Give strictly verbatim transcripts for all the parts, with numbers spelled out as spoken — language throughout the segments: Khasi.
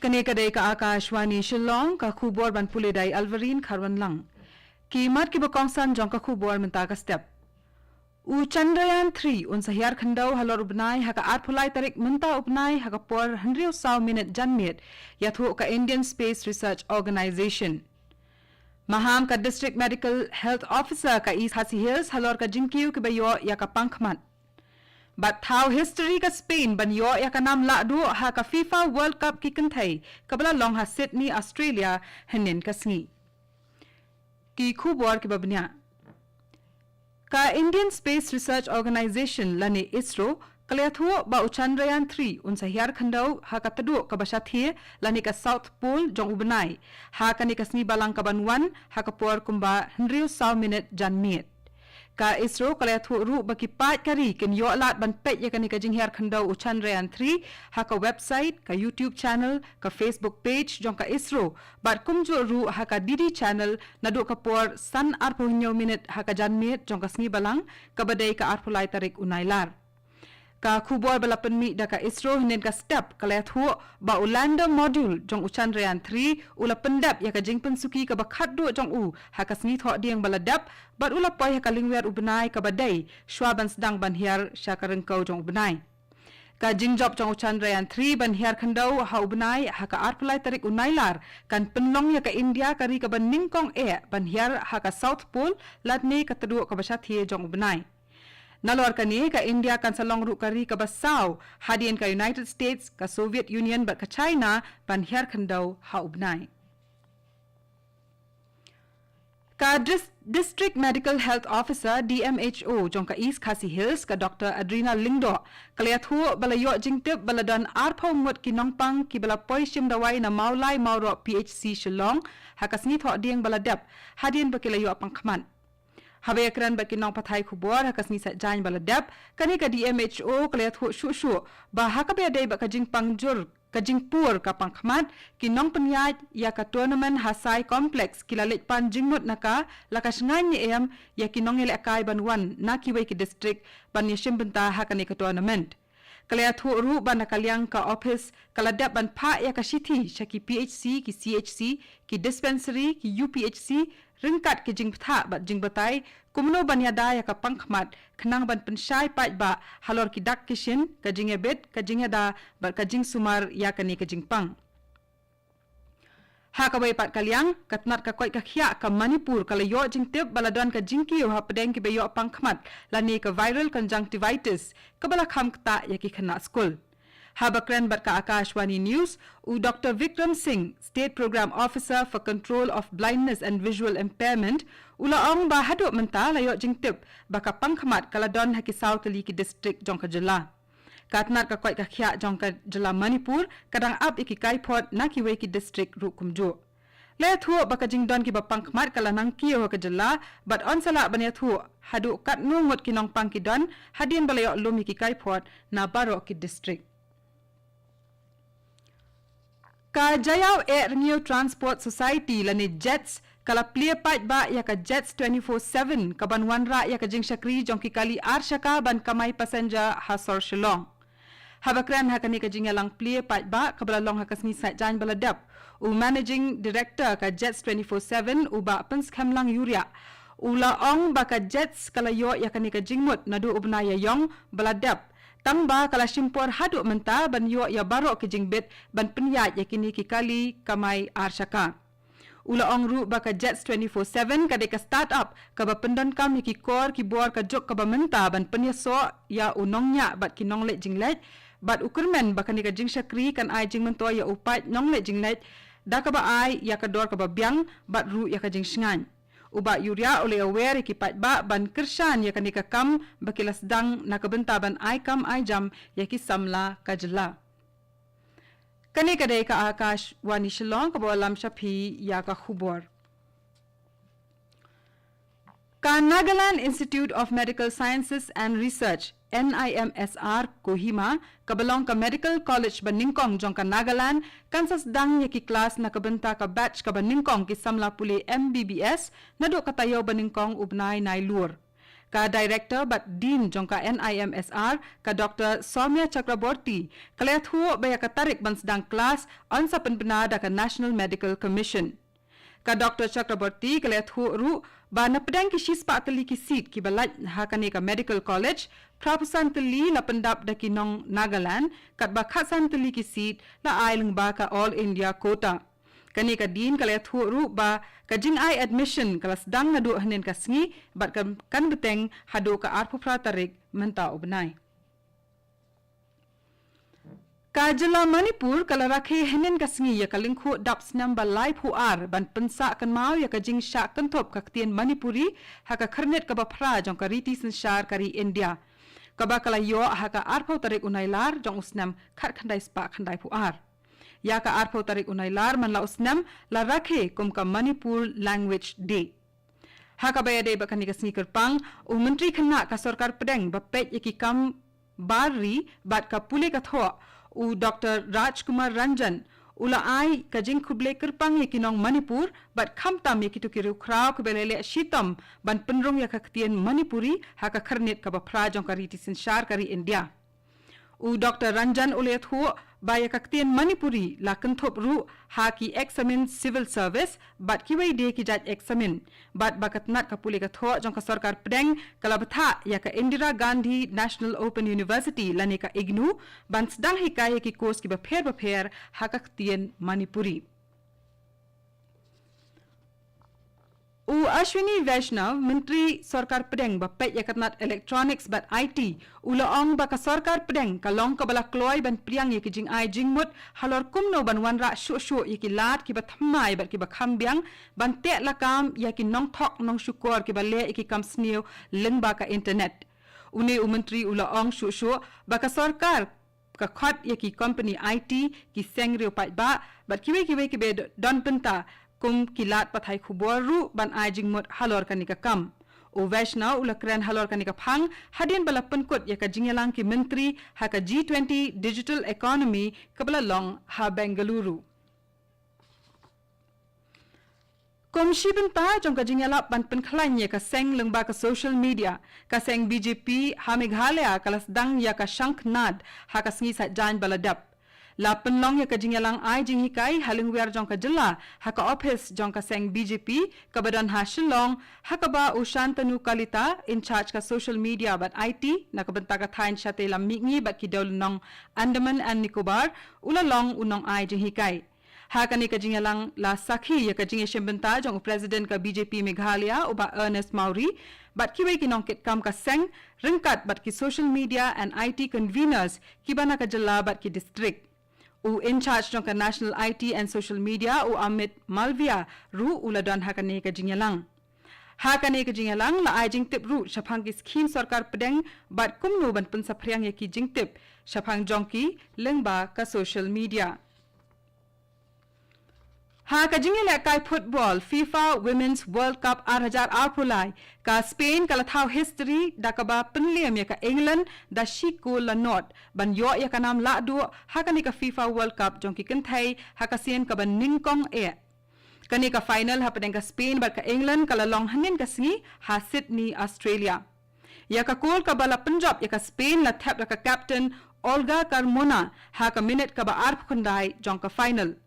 Kane ka dei ka Akashvani Shillong, ka khubor ban pule da i Alvarine Kharwanlang. Ki mat kiba kongsan jong ka khubor mynta ka step. U Chandrayaan three un sa hiar khyndew halor u bnai ha ka arphew lai tarik mynta u bnai ha ka por hynriew saw minit janmiet, ïathuh ka Indian Space Research Organisation. Maham ka District Medical Health Officer ka East Khasi Hills halor ka jingkiew kiba ïoh ïa ka pangkhmat. Bad thaw history ka Spain ban ïoh ïa ka nam lahduh ha ka FIFA World Cup ki kynthei kaba la long ha Sydney, Australia, hynnin ka sngi. Ki khubor kiba bniah. Ka Indian Space Research Organisation lane ISRO ka la ïathuh ba u Chandrayaan three un sa hiar khyndew ha ka tduh kaba shathie lane ka South Pole jong u bnai ha kane ka sngi Balang kaban wan ha ka por kumba hynriew saw minit janmiet. Ka ISRO ka la ïathuh ruh ba ki paid ka ri kin ïoh lad ban peit ïa kane ka jinghiar khyndew u Chandrayaan three ha ka website, ka YouTube channel, ka Facebook page jong ka ISRO bad kumjuh ruh ha ka D D channel naduh ka por san arphew hynñiew minit ha ka janmiet jong ka sngi Balang kaba dei ka arphew lai tarik u Nailar. Ka khubor ba la pynmih da ka ISRO hynnin ka step ka la ïathuh ba u lander module jong u Chandrayaan three u la pyndep ïa ka jingpynsuki kaba khatduh jong u ha ka sngi Thohdieng ba la dep bad u la poi ha ka lyngwiar u bnai kaba dei shwa ban sdang ban hiar sha ka ryngkew jong u bnai. Ka jingjop jong u Chandrayaan three ban hiar khyndew ha u bnai ha ka arphew lai tarik u Nailar kan pynlong ïa ka India ka ri kaba nyngkong eh ban hiar ha ka South Pole lane ka tduh kaba shathie jong u bnai. Nalor kane ka India kan sa long ruh ka ri kaba saw hadien ka United States, ka Soviet Union bad ka China ban hiar khyndew ha u bnai. Ka Dis-, District Medical Health Officer, D M H O, jong ka East Khasi Hills, ka Doctor Adrina Lyngdoh, ka la ïathuh ba la ïoh jingtip ba la don arphew ngut ki nongpang kiba la poi shim dawai na Mawlai Mawroh P H C Shillong ha ka sngi Thohdieng ba la dep hadien ba ki la ïoh pangkhmat. Haba ïakren bad ki nongpathai khubor ha ka sngi Saitjaiñ ba la dep, kane ka D M H O ka la ïathuh shuh shuh ba ha kaba ïadei bad ka jingpang jur, ka jingpur ka pangkhmat, ki nongpynïaid ïa ka tournament ha Sai Complex ki la leit pan jingmut na ka la ka shngaiñ ne em ïa ki nongïalehkai ban wan na kiwei ki district ban ïashim bynta ha kane ka tournament. Ka la ïathuh ruh ba na ka liang ka office ka la dep ban phah ïa ka shithi sha ki P H C, ki C H C, ki dispensary, ki U P H C, ryngkat ki jingbthah bad jingbatai kumno ban ïada ïa ka pangkhmat khnang ban pynshai paidbah halor ki dak ki shin, ka jingïabit, ka jingïada bad ka jingsumar ïa kane ka jingpang. Ha kawei pat ka liang, ka tnat ka koit ka khiah ka Manipur ka la ïoh jingtip ba la don ka jingkiew hapdeng kiba ïoh pangkhmat lane ka viral conjunctivitis kaba la kham ktah ïa ki khynnah skul. Haba kren bad ka Akashvani News, u Doctor Vikram Singh, State Program Officer for Control of Blindness and Visual Impairment, u la ong ba haduh mynta la ïoh jingtip ba ka pangkhmat ka la don ha ki saw tylli ki district jong ka jylla. Ka tnat ka koit ka khiah jong ka jylla Manipur ka dang ap ïa ki kaiphod na kiwei ki district ruh kumjuh. La ïathuh ba ka jingdon kiba pangkhmat ka la nangkiew ha ka jylla bad yn sa lah ban ïathuh haduh katno ngut ki nongpang ki don hadien ba la ïoh lum ïa ki kaiphod na baroh ki district. Ka Jaïaw Ehrengiew Transport Society lane JETS ka la plie paidbah ïa ka JETS twenty-four seven kaban wanrah ïa ka jingshakri jong ki kali ar shaka ban kamai passenger ha sor Shillong. Haba kren ha kane ka jingïalang plie paidbah kaba la long ha ka sngi Saitjaiñ ba la dep, u Managing Director ka JETS twenty-four seven, u Bah Pynskhem Languriah, u la ong ba ka JETS ka la ïoh ïa kane ka jingmut naduh u bnai Ïaïong ba la dep, tangba ka la shim por haduh mynta ban ïoh ïa baroh ki jingbit ban pynïaid ïa kine ki kali kamai ar shaka. U la ong ruh ba ka JETS twenty-four seven ka dei ka start-up kaba pyndonkam ïa ki kor ki bor ka juk kaba mynta ban pynïasoh ïa u nongñiah bad ki nongleit jingleit, bad u kyrmen ba kane ka jingshakri kan ai jingmyntoi ïa u paid nongleit jingleit da kaba ai ïa ka dor kaba biang bad ruh ïa ka jingshngaiñ. U Bah Ïuriah u la ïawer ïa ki paidbah ban kyrshan ïa kane ka kam ba ki la sdang na ka bynta ban ai kam ai jam ïa ki samla ka jylla. Kane ka dei ka Akashvani Shillong kaba wallam sha phi ïa ka khubor. Ka Nagaland Institute of Medical Sciences and Research, N I M S R, Kohima, kaba long ka Medical College ba nyngkong jong ka Nagaland, kan sa sdang ïa ki klas na ka bynta ka batch kaba nyngkong ki samla pule M B B S naduh ka taïew ba nyngkong u bnai Nailur. Ka Director bad Dean jong ka N I M S R, ka Doctor Soumya Chakraborty, ka la ïathuh ba ïa ka tarik ban sdang klas yn sa pynbna da ka National Medical Commission. Ka Doctor Chakraborty ka la ïathuh ruh ba na pdeng ki shispah tylli ki seat kiba lait ha kane ka Medical College, phra phew san tylli la pyndap da ki nong Nagaland, katba khatsan tylli ki seat la ai lyngba ka All India Quota. Kane ka Dean ka la ïathuh ruh ba ka jingai admission ka la sdang naduh hynnin ka sngi bad kan, kan bteng haduh ka arphew phra tarik mynta u bnai. Ka jylla Manipur ka la rakhe hynnin ka sngi ïa ka lyngkhuh dap snem ba laiphew ar ban pynsah kynmaw ïa ka jingshah kynthup ka ktien Manipuri ha ka khyrnit kaba phra jong ka riti synshar ka ri India, kaba ka la ïoh ha ka arphew tarik u Nailar jong u snem khatkhyndai spah khyndaiphew ar. Ïa ka arphew tarik u Nailar man la u snem la rakhe kum ka Manipur Language Day. Ha kaba ïadei bad kane ka sngi kyrpang, u Myntri Khynnah ka Sorkar Pdeng ba peit ïa ki kam bar ri bad ka pule ka thoh, u Doctor Rajkumar Ranjan, u la ai ka jingkhublei kyrpang ïa ki nong Manipur bad khamtam ïa kito ki riewkhraw kiba la leh shitom ban pynrung ïa ka ktien Manipuri ha ka khyrnit kaba phra jong ka riti synshar ka ri India. U Doctor Ranjan u la ïathuh ba ïa ka ktien Manipuri la kynthup ruh ha ki eksamin civil service bad kiwei de ki jait eksamin, bad ba ka tnat ka pule ka thoh jong ka Sorkar Pdeng ka la bthah ïa ka Indira Gandhi National Open University lane ka IGNOU ban sdang hikai ïa ki course kiba pher bapher ha ka ktien Manipuri. U Ashwini Vaishnaw, Myntri Sorkar Pdeng ba peit ïa ka tnat Electronics bad I T, u la ong ba ka Sorkar Pdeng ka long kaba la kloi ban pdiang ïa ki jingai jingmut halor kumno ban wanrah shuh shuh ïa ki lad kiba thymmai bad kiba kham biang, ban teh lakam ïa ki nongthok nongshukor kiba leh ïa ki kam sniew lyngba ka internet. Une u Myntri u la ong shuh shuh ba ka Sorkar ka khot ïa ki kompani I T, ki seng riewpaidbah bad kiwei kiwei kiba don bynta kum ki lad pathai khubor ruh ban ai jingmut halor kane ka kam. U Vaishnaw u la kren halor kane ka phang hadien ba la pynkut ïa ka jingïalang ki myntri ha ka G twenty Digital Economy kaba la long ha Bengaluru. Kum shi bynta jong ka jingïalap ban pynkhlaiñ ïa ka seng lyngba ka social media, ka seng B J P ha Meghalaya ka la sdang ïa ka Shankhnad ha ka sngi Saitjaiñ ba la dep. La pynlong ïa ka jingïalang ai jinghikai ha lyngwiar jong ka jylla ha ka ophis jong ka seng B J P kaba don ha Shillong, ha kaba u Shantanu Kalita, in charge ka social media bad I T na ka bynta ka thaiñ shatei lam mihngi bad ki dewlynnong Andaman and Nicobar, u la long u nongai jinghikai. Ha kane ka jingïalang la sakhi ïa ka jingïashim bynta jong u President ka B J P Meghalaya, u Bah Ernest Mawrie, bad kiwei ki nongkitkam ka seng, ryngkat bad ki social media and I T conveners kiba na ka jylla bad ki district. U in charge jong ka National I T and Social Media, u Amit Malviya, ruh u la don ha kane ka jingïalang. Ha kane ka jingïalang la ai jingtip ruh shaphang ki skhim Sorkar Pdeng bad kumno ban pynsaphriang ïa ki jingtip shaphang jong ki lyngba ka social media. Ha ka jingïalehkai football FIFA Women's World Cup ar hajar arphew lai, ka Spain ka la thaw history da kaba pynliem ïa ka England da shi kol la nod ban ïoh ïa ka nam lahduh ha kane ka FIFA World Cup jong ki kynthei ha ka sien kaba nyngkong eh. Kane ka final hapdeng ka Spain bad ka England ka la long hynnin ka sngi ha Sydney, Australia. Ïa ka kol kaba la pynjop ïa ka Spain la thep da ka captain Olga Carmona ha ka minit kaba arphew khyndai jong ka final.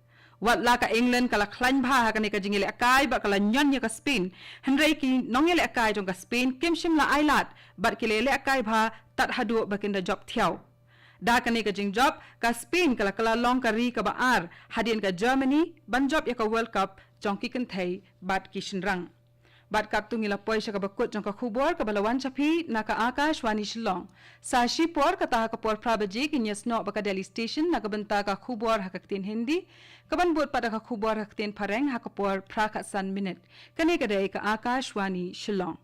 Wat la ka England ka la khlaiñ bha ha kane ka jingïalehkai bad ka la ñion ïa ka Spain, hynrei ki nongïalehkai jong ka Spain kim shym la ailad bad ki la ïalehkai bha tad haduh ba kin da jop thiaw. Da kane ka jingjop, ka Spain ka la kylla long ka ri kaba ar hadien ka Germany ban jop ïa ka World Cup jong ki kynthei bad ki shynrang. Bad katto ngi la poi sha kaba kut jong ka khubor kaba la wan sha phi na ka Akashvani Shillong. Sa shipor kata ha ka por phra baje ngin ïasnoh bad ka Delhi Station na ka bynta ka khubor ha ka ktien Hindi, kaban bud pat da ka khubor ha ka ktien Phareng ha ka por phra khatsan minit. Kane ka dei ka Akashvani Shillong.